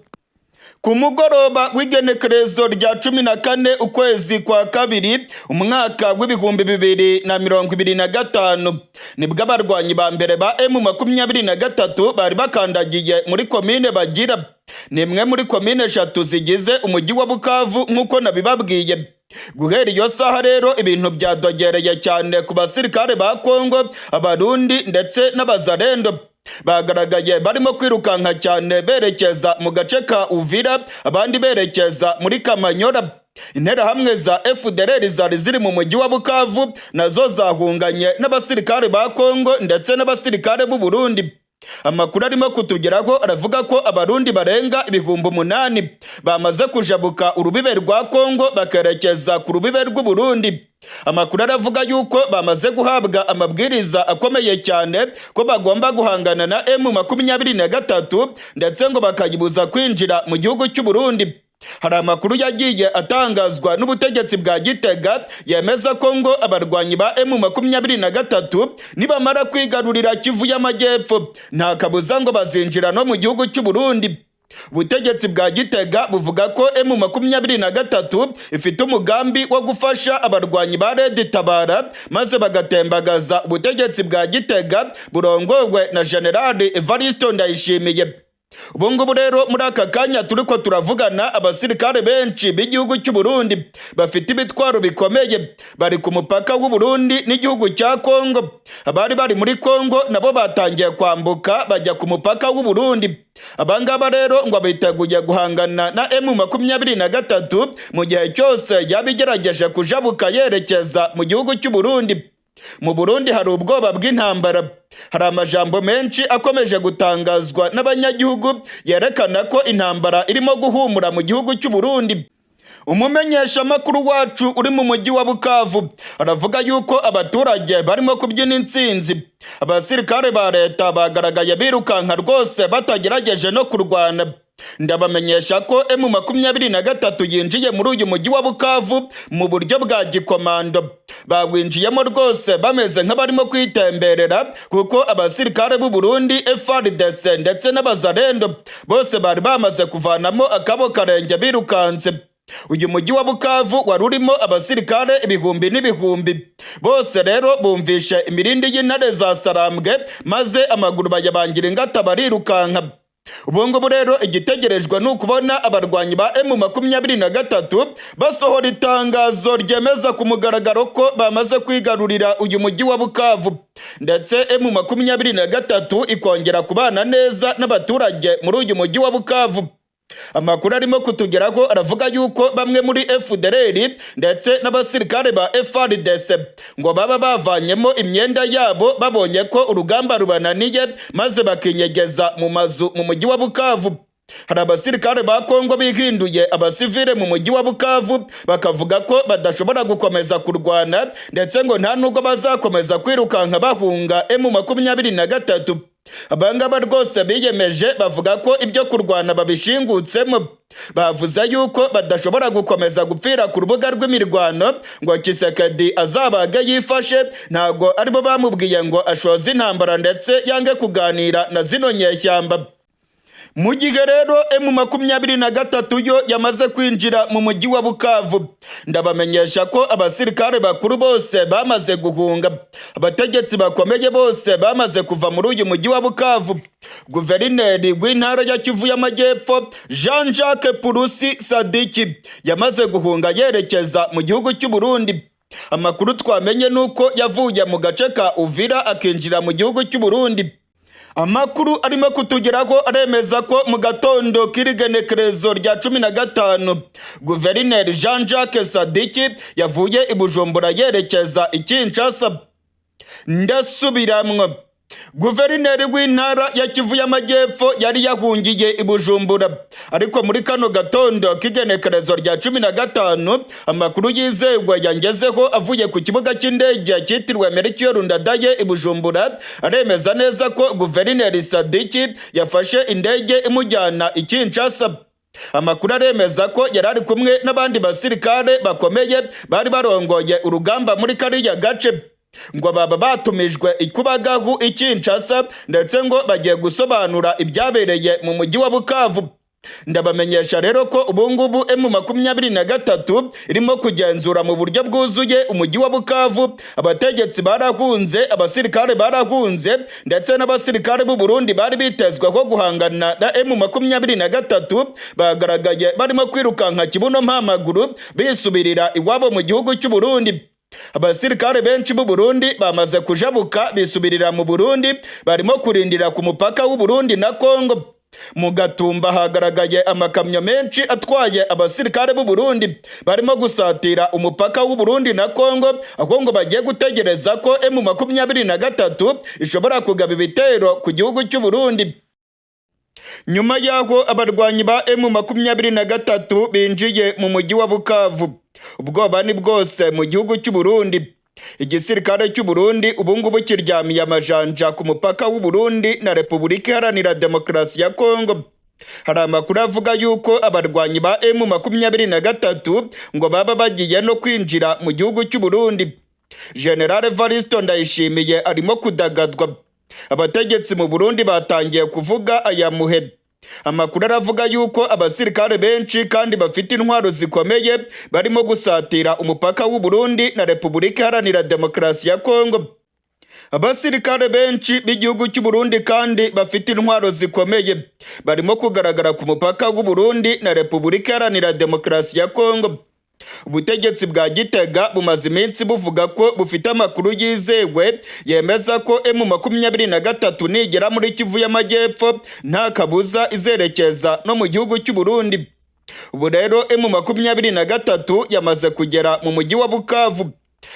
Ku mugoroba w'igenekerezo rya 14 ukwezi kwa kabiri umwaka w'2025, nibwo abarwanyi ba mbere ba M23 bari bakandagiye muri komine Bagira. Ni imwe muri komine eshatu zigize umujyi wa Bukavu nk'uko nabibabwiye. Guhera iyo saha rero ibintu byadogereye cyane ku basirikare ba Kongo, Abarundi ndetse n'Abazarendo. Bagaragaye barimo kwirukanka cyane berekeza mu gace ka Uvira, abandi berekeza muri Kamanyola. Interahamwe za FDLR zari ziri mu mujyi wa Bukavu nazo zahunganye n'abasirikare ba Kongo ndetse n'abasirikare b'u Burundi. Amakuru arimo kutugeraho aravuga ko Abarundi barenga 8000 bamaze kujabuka urubibe rwa Kongo bakerekeza ku rubibe rw'u Burundi. Amakuru aravuga yuko bamaze guhabwa amabwiriza akomeye cyane ko bagomba guhangana na M23, ndetse ngo bakayibuza kwinjira mu gihugu cy'u Burundi. Hari amakuru yagiye atangazwa n'ubutegetsi bwa Gitega yemeza ko ngo abarwanyi ba M23 nibamara kwigarurira Kivu y'Amajyepfo, nta kabuza ngo bazinjira no mu gihugu cy'u Burundi. Ubutegetsi bwa Gitega buvuga ko M23 ifite umugambi wo gufasha abarwanyi ba Red Tabara, maze bagatembagaza ubutegetsi bwa Gitega burongowe na General Evaristo Ndayishimiye. Ubu ngubu rero muri aka kanya turiko turavugana, abasirikare benshi b'igihugu cy'u Burundi bafite ibitwaro bikomeye bari ku mupaka w'u Burundi n'igihugu cya Kongo. Abari bari muri Kongo nabo batangiye kwambuka bajya ku mupaka w'u Burundi. Abangaba rero ngo biteguye guhangana na M23 mu gihe cyose yaba igerageje kujabuka yerekeza mu gihugu cy'u Burundi. Mu Burundi hari ubwoba bw'intambara. Hari amajambo menshi akomeje gutangazwa n'abanyagihugu yerekana ko intambara irimo guhumura mu gihugu cy'u Burundi. Umumenyeshamakuru wacu uri mu mujyi wa Bukavu aravuga yuko abaturage barimo kubyina intsinzi. Abasirikare ba leta bagaragaye birukanka rwose batagerageje no kurwana. Ndabamenyesha ko M23 yinjiye muri uyu mujyi wa Bukavu mu buryo bwa gikomando. Bawinjiyemo rwose bameze nk'abarimo kwitemberera, kuko abasirikare b'u Burundi, FARDC ndetse n'abazarendo bose bari bamaze kuvanamo akabo karenge birukanse. Uyu mujyi wa Bukavu wari urimo abasirikare ibihumbi n'ibihumbi. Bose rero bumvishe imirindi y'intare za Sarambwe, maze amaguru bayabangira ingata barirukanka. Ubu ngubu rero igitegerejwe ni ukubona abarwanyi ba M23 basohora itangazo ryemeza ku mugaragaro ko bamaze kwigarurira uyu mujyi wa Bukavu, ndetse M23 ikongera kubana neza n'abaturage muri uyu mujyi wa Bukavu. Amakuru arimo kutugeraho aravuga yuko bamwe muri FDLR ndetse n'abasirikare ba FARDC ngo baba bavanyemo imyenda yabo babonye ko urugamba rubananiye, maze bakinyegeza mu mazu mu mujyi wa Bukavu. Hari abasirikare ba Kongo bihinduye abasivile mu mujyi wa Bukavu, bakavuga ko badashobora gukomeza kurwana, ndetse ngo nta nubwo bazakomeza kwirukanka bahunga M23. Abangaba rwose biyemeje, bavuga ko ibyo kurwana babishingutsemo. Bavuze yuko badashobora gukomeza gupfira ku rubuga rw'imirwano, ngo Tshisekedi azabage yifashe. Ntabwo aribo bamubwiye ngo ashoze intambara ndetse yange kuganira na zino nyeshyamba. Mu gihe rero M23 yo yamaze kwinjira mu mujyi wa Bukavu, ndabamenyesha ko abasirikare bakuru bose bamaze guhunga, abategetsi bakomeye bose bamaze kuva muri uyu mujyi wa Bukavu. Guverineri w'intara ya Kivu y'Amajyepfo, Jean Jacques Purusi Sadiki, yamaze guhunga yerekeza mu gihugu cy'u Burundi. Amakuru twamenye nuko yavuye mu gace ka Uvira akinjira mu gihugu cy'u Burundi. Amakuru arimo kutugeraho aremeza ko mu gatondo k'irigenekerezo rya 15 Guverineri Jean Jacques Sadiki yavuye i Bujumbura yerekeza i Kinshasa. Ndasubiramwo, guverineri w'intara ya Kivu y'Amajyepfo yari yahungiye i Bujumbura, ariko muri kano gatondo k'igenekerezo rya 15 amakuru yizewe yangezeho avuye ku kibuga cy'indege cyitiriwe Melchior Ndadaye i Bujumbura aremeza neza ko guverineri Sadiki yafashe indege imujyana i Kinshasa. Amakuru aremeza ko yari ari kumwe n'abandi basirikare bakomeye bari barongoye urugamba muri kariya gace, ngo baba batumijwe ikubagahu i Kinshasa, ndetse ngo bagiye gusobanura ibyabereye mu mujyi wa Bukavu. Ndabamenyesha rero ko ubungubu M23 irimo kugenzura mu buryo bwuzuye umujyi wa Bukavu. Abategetsi barahunze, abasirikare barahunze, ndetse n'abasirikare b'u Burundi bari bitezweho guhangana na M23 bagaragaye barimo kwirukanka kibuno mpamaguru bisubirira iwabo mu gihugu cy'u Burundi. Abasirikare benshi b'u Burundi bamaze kujabuka bisubirira mu Burundi, barimo kurindira ku mupaka w'u Burundi na Kongo. Mu Gatumba hagaragaye amakamyo menshi atwaye abasirikare b'u Burundi barimo gusatira umupaka w'u Burundi na Kongo, aho ngo bagiye gutegereza ko M23 ishobora kugaba ibitero ku gihugu cy'u Burundi. Nyuma y'aho abarwanyi ba M23 binjiye mu mujyi wa Bukavu, ubwoba ni bwose mu gihugu cy'u Burundi. Igisirikare cy'u Burundi ubu ngubu kiryamiye amajanja ku mupaka w'u Burundi na Repubulika Iharanira Demokarasi ya Kongo. Hari amakuru avuga yuko abarwanyi ba M23 ngo baba bagiye no kwinjira mu gihugu cy'u Burundi. General Evaristo Ndayishimiye arimo kudagadwa. Abategetsi mu Burundi batangiye kuvuga aya muhe. Amakuru aravuga yuko abasirikare benshi kandi bafite intwaro zikomeye barimo gusatira umupaka w'u Burundi na Repubulika Iharanira Demokarasi ya Kongo. Abasirikare benshi b'igihugu cy'u Burundi kandi bafite intwaro zikomeye barimo kugaragara ku mupaka w'u Burundi na Repubulika Iharanira Demokarasi ya Kongo. Ubutegetsi bwa Gitega bumaze iminsi buvuga ko bufite amakuru yizewe yemeza ko M23 nigera muri Kivu y'Amajyepfo nta kabuza izerekeza no mu gihugu cy'u Burundi. Ubu rero M23 yamaze kugera mu mujyi wa Bukavu.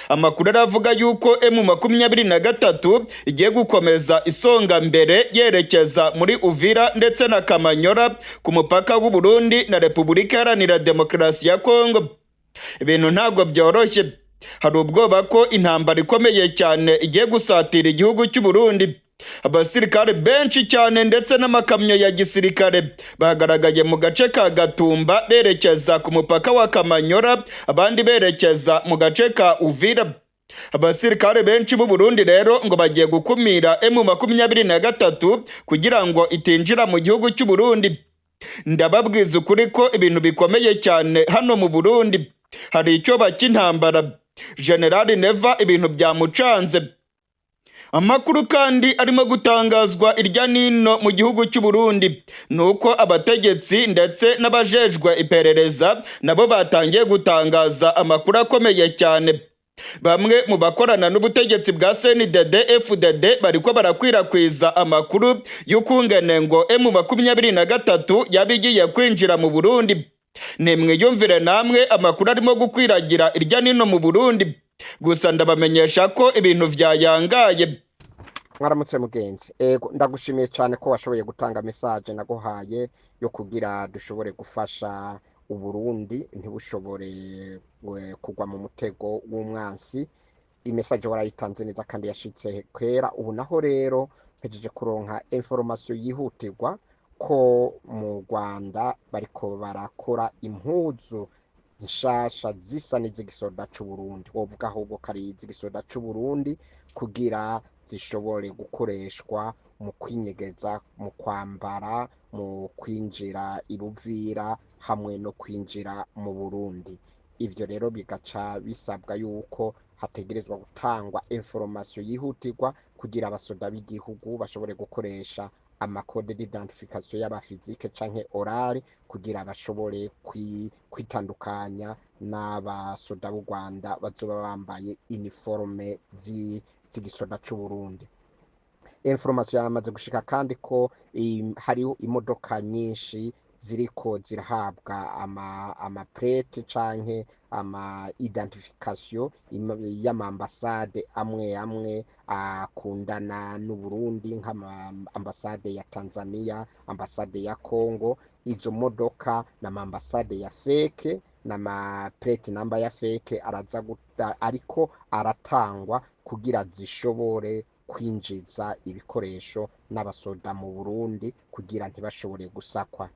Amakuru aravuga yuko M23 igiye gukomeza isonga mbere yerekeza muri Uvira ndetse na Kamanyora ku mupaka w'u Burundi na Repubulika Iharanira Demokarasi ya Kongo. Ibintu ntabwo byoroshye, hari ubwoba ko intambara ikomeye cyane igiye gusatira igihugu cy'u Burundi. Abasirikare benshi cyane ndetse n'amakamyo ya gisirikare bagaragaye mu gace ka Gatumba berekeza ku mupaka wa Kamanyora, abandi berekeza mu gace ka Uvira. Abasirikare benshi b'u Burundi rero ngo bagiye gukumira M23 kugira ngo itinjira mu gihugu cy'u Burundi. Ndababwiza ukuri ko ibintu bikomeye cyane hano mu Burundi, hari icyoba cy'intambara. General Neva ibintu byamucanze. Amakuru kandi arimo gutangazwa irya nino mu gihugu cy'u Burundi ni uko abategetsi ndetse n'abajejwe iperereza nabo batangiye gutangaza amakuru akomeye cyane. Bamwe mu bakorana n'ubutegetsi bwa CNDD FDD bariko barakwirakwiza amakuru y'ukungene ngo M23 yaba igiye kwinjira mu Burundi. Nimwiyumvire namwe amakuru arimo gukwiragira irya nino mu Burundi. Gusa ndabamenyesha ko ibintu vyayangaye. Mwaramutse mugenzi. Ego, ndagushimiye cyane ko washoboye gutanga message naguhaye yo kugira dushobore gufasha Uburundi ntibushobore kugwa mu mutego w'umwansi. Imessage warayitanze neza kandi yashitse kera. Ubu naho rero mpejeje kuronka information yihutirwa ko mu Rwanda bariko barakora impuzu nshasha zisa n'iz'igisoda c'Uburundi, wovuga ahubwo ko ari iz'igisoda c'Uburundi, kugira zishobore gukoreshwa mu kwinyegeza, mu kwambara, mu kwinjira i Buvira hamwe no kwinjira mu Burundi. Ivyo rero bigaca bisabwa yuko hategerezwa gutangwa information yihutirwa kugira abasoda b'igihugu bashobore gukoresha amacode d'identification y'aba physique canke orale, kugira bashobore kwitandukanya n'abasoda b'u Rwanda bazoba bambaye uniforme z'igisoda c'Uburundi. Information yamaze gushika kandi ko hariho imodoka nyinshi ziriko zirahabwa amaplaque canke ama identification y'amambasade amwe amwe akundana n'Uburundi, nk'ama ambasade ya Tanzania, ambasade ya Congo. Izo modoka n'amambasade ya fake n'ama plate number ya fake araza guta, ariko aratangwa kugira zishobore kwinjiza ibikoresho n'abasoda mu Burundi kugira ntibashobore gusakwa.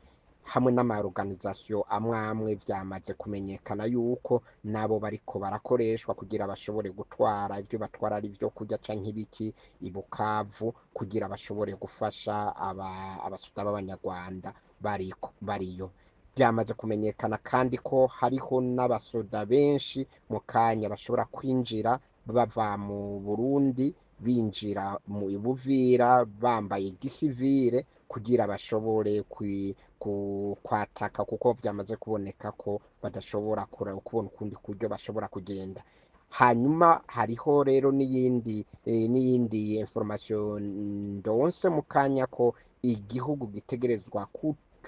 Hamwe n'amaorganisation amwe amwe vyamaze kumenyekana yuko nabo bariko barakoreshwa kugira bashobore gutwara ivyo batwara, ari ivyo kurya canke ibiki, i Bukavu, kugira bashobore gufasha abasoda b'abanyarwanda bariko bariyo. Byamaze kumenyekana kandi ko hariho n'abasoda benshi mu kanya bashobora kwinjira bava mu Burundi binjira mu Buvira bambaye gisivile, kugira bashobore kwataka, kuko byamaze kuboneka ko badashobora kubona ukundi kuryo bashobora kugenda. Hanyuma hariho rero n'iyindi information ndonse mu kanya, ko igihugu gitegerezwa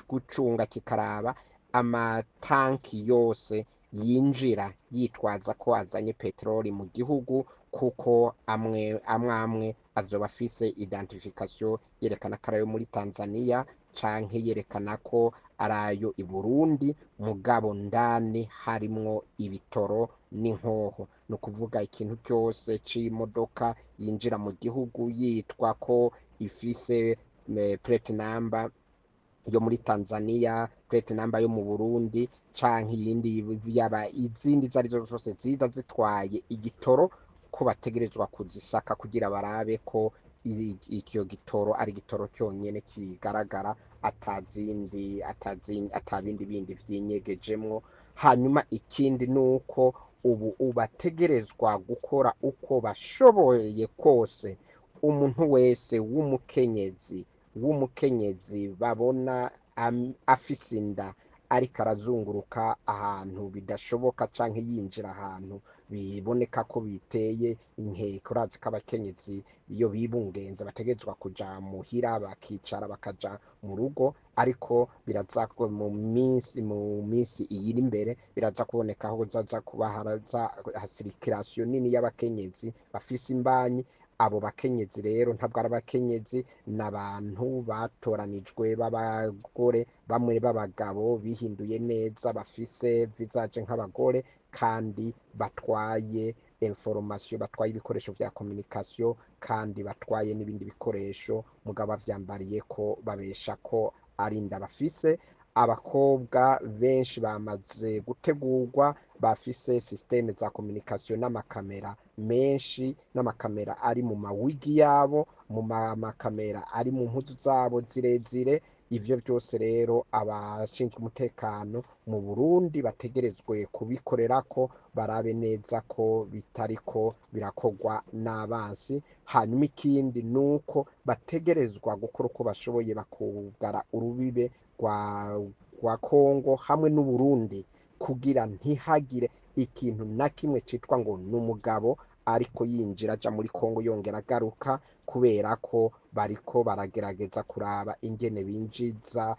gucunga kikaraba amatanki yose yinjira yitwaza ko azanye peteroli mu gihugu, kuko amwe amwe amwe azoba afise identification yerekana ko arayo muri Tanzania canke yerekana ko arayo i Burundi, mugabo ndani harimwo ibitoro n'inkoho. Ni ukuvuga ikintu cyose c'imodoka yinjira mu gihugu yitwa ko ifise plate number yo muri Tanzania, plate number yo mu Burundi canke iyindi, yaba izindi izo arizo zose ziza zitwaye igitoro, ko bategerezwa kuzisaka kugira barabe ko icyo gitoro ari igitoro cyonyene kigaragara, atazindi atazindi atabindi bindi vyinyegejemwo. Hanyuma ikindi ni uko ubu ubategerezwa gukora uko bashoboye kose, umuntu wese w'umukenyezi babona afise inda ariko arazunguruka ahantu bidashoboka canke yinjira ahantu Biboneka ko biteye inkeke. Urazi ko abakenyezi iyo bibungenze bategerezwa kuja muhira, bakicara, bakaja mu rugo, ariko biraza mu minsi iyiri imbere biraza kuboneka aho zaza kuba haraza circulation nini y'abakenyezi bafise imbanyi. Abo bakenyezi rero ntabwo ari abakenyezi, ni abantu batoranijwe b'abagore, bamwe b'abagabo bihinduye neza, bafise visage nk'abagore, kandi batwaye information, batwaye ibikoresho vya communication, kandi batwaye n'ibindi bikoresho, mugabo bavyambariye ko babesha ko ari inda bafise. Abakobwa benshi bamaze gutegurwa, bafise système za communication n'amakamera menshi, n'amakamera ari mu mawigi yabo, mu makamera ari mu mpuzu zabo zirezire. Ivyo vyose rero abashinzwe umutekano mu Burundi bategerezwe kubikorerako, barabe neza ko bitariko birakorwa n'abansi. Hanyuma ikindi nuko bategerezwa gukora uko bashoboye bakugara urubibe rwa Kongo hamwe n'Uburundi, kugira ntihagire ikintu na kimwe citwa ngo ni umugabo ariko yinjira aja muri Kongo yongera agaruka, kubera ko bariko baragerageza kuraba ingene binjiza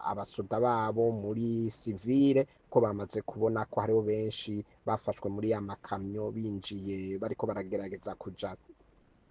abasoda babo muri civile, ko bamaze kubona ko hariho benshi bafashwe muri ya makamyo binjiye bariko baragerageza kuja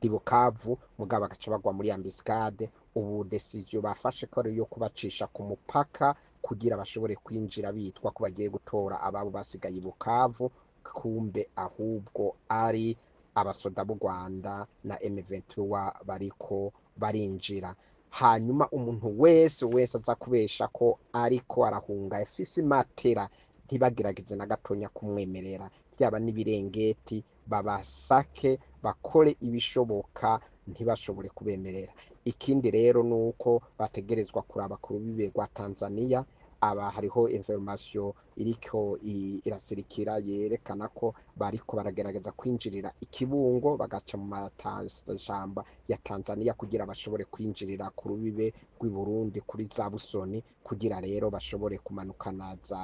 i Bukavu, mugabo bagaca bagwa muri embuscade. Ubu décision bafashe ko ari iyo kubacisha ku mupaka kugira bashobore kwinjira bitwa ko bagiye gutora ababo basigaye i Bukavu, kumbe ahubwo ari abasoda b'u Rwanda na M23 bariko barinjira. Hanyuma umuntu wese wese aza kubesha ko ariko arahunga afise imatera, ntibagerageze na gatonya kumwemerera, byaba n'ibirengeti, babasake, bakore ibishoboka ntibashobore kubemerera. Ikindi rero ni uko bategerezwa kuraba ku rubibe rwa Tanzania. Aba hariho information iriko irasirikira yerekana ko bariko baragerageza kwinjirira ikibungo, bagaca mu mashamba ya Tanzania kugira bashobore kwinjirira ku rubibe rw'i Burundi kuri za Busoni, kugira rero bashobore kumanukana za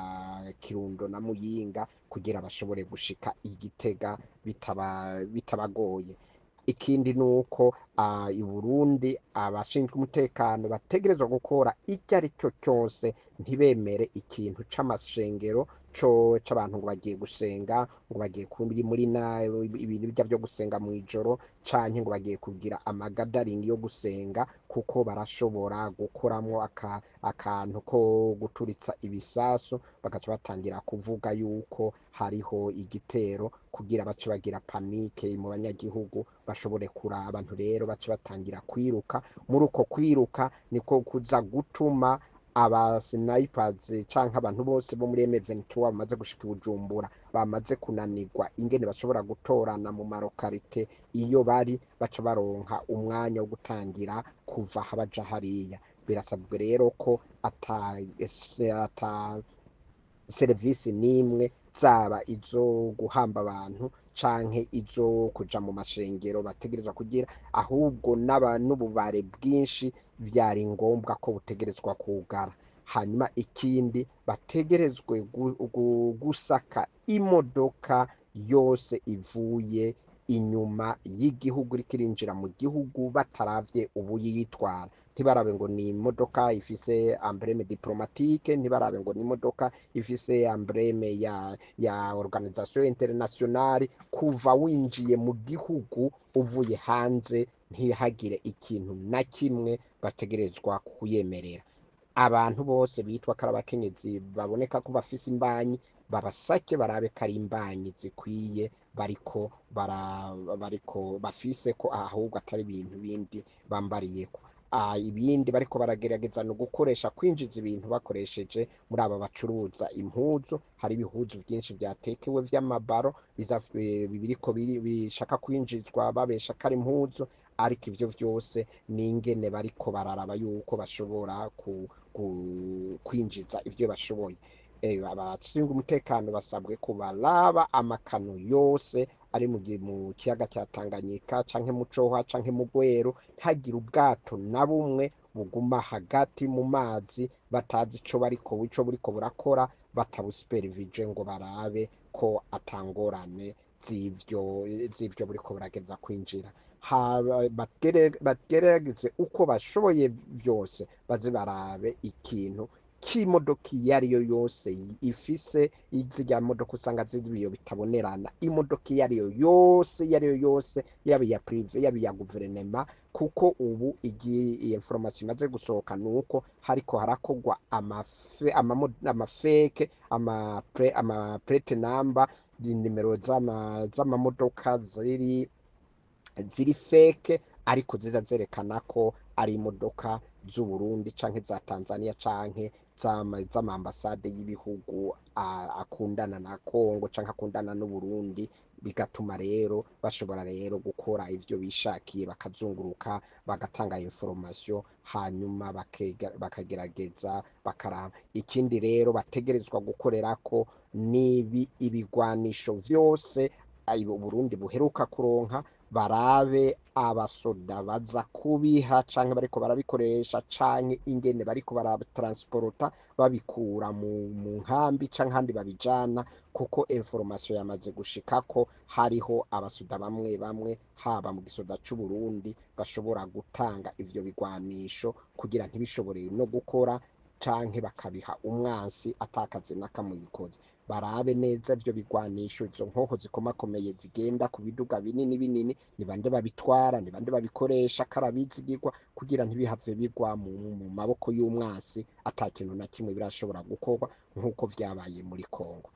Kirundo na Muyinga, kugira bashobore gushika i Gitega bitabagoye. Ikindi ni uko i Burundi abashinzwe umutekano bategerezwa gukora icyo ari cyo cyose ntibemere ikintu c'amashengero co c'abantu ngo bagiye gusenga, ngo bagiye kuri muri na ibintu bijya byo gusenga mu ijoro, canke ngo bagiye kugira amagathering yo gusenga, kuko barashobora gukoramwo akantu ko guturitsa ibisasu, bagaca batangira kuvuga yuko hariho igitero, kugira bace bagira panique mu banyagihugu, bashobore kura abantu rero bace batangira kwiruka. Muri uko kwiruka niko kuza gutuma aba snipers canke abantu bose bo muri M23 bamaze gushika i Bujumbura, bamaze kunanirwa ingene bashobora gutorana mu malocalité iyo bari, baca baronka umwanya wo gutangira kuva aha baja hariya. Birasabwe rero ko ata serivisi n'imwe, zaba izo guhamba abantu canke izo kuja mu mashengero bategerezwa kugira, ahubwo n'ububare bwinshi vyari ngombwa ko butegerezwa kugara. Hanyuma ikindi, bategerezwe gusaka imodoka yose ivuye inyuma y'igihugu iriko irinjira mu gihugu, bataravye ubuyitwara. Ntibarabe ngo ni imodoka ifise emblème diplomatique, ntibarabe ngo ni imodoka ifise emblème ya organisation internationale. Kuva winjiye mu gihugu uvuye hanze, ntihagire ikintu na kimwe bategerezwa kuyemerera. Abantu bose bitwa ko ari abakenyezi baboneka ko bafise imbanyi, babasake, barabe ko ari imbanyi zikwiye bariko bara bariko bafise, ko ahubwo atari ibintu bindi bambariyeko. Ibindi bariko baragerageza no gukoresha kwinjiza ibintu bakoresheje muri aba bacuruza impuzu. Hari ibihuzu vyinshi vyatekewe vy'amabaro biriko bishaka kwinjizwa babesha ko ari impuzu, ariko ivyo vyose ni ingene bariko bararaba yuko bashobora kwinjiza ivyo bashoboye. Abashinzwe umutekano basabwe ko baraba amakano yose ari mu kiyaga cya Tanganyika canke mu Coha canke mu Rweru, ntagire ubwato na bumwe buguma hagati mu mazi batazi ico bariko ico buriko burakora, batabusupervije ngo barabe. ko atangorane z'ivyo buriko burageza kwinjira. Bagerageze uko bashoboye byose, baze barabe ikintu k'imodoka iyo ariyo yose ifise zirya modoka usanga z'ibiyo bitabonerana, imodoka iyo ariyo yose, iyo ariyo yose, yaba iya privé, yaba iya guverinema, kuko ubu igihe iyi information imaze gusohoka nuko hariko harakogwa amafake ama plate number, nimero z'amamodoka ziri fake, ariko ziza zerekana ko ari imodoka z'u Burundi canke za Tanzania canke z'amambasade y'ibihugu akundana na Congo canke akundana n'u Burundi. Bigatuma rero bashobora rero gukora ivyo bishakiye, bakazunguruka, bagatanga information, hanyuma bakagerageza bakaraba. Ikindi rero bategerezwa gukorerako nibi ibigwanisho vyose Burundi buheruka kuronka, barabe abasoda baza kubiha canke bariko barabikoresha, canke ingene bariko baratransporta babikura mu nkambi canke ahandi babijana, kuko information yamaze gushikako hariho abasoda bamwe bamwe, haba mu gisoda c'u Burundi, bashobora gutanga ivyo bigwanisho kugira ntibishobore no gukora, canke bakabiha umwansi atakaze nakamwe bikoze. Barabe neza ivyo bigwanisho, izo nkoho zikomakomeye zigenda ku biduga binini binini, ni bande babitwara, ni bande babikoresha, karabizigirwa, kugira ntibihave bigwa mu maboko y'umwansi ata kintu na kimwe birashobora gukorwa, nk'uko vyabaye muri Kongo.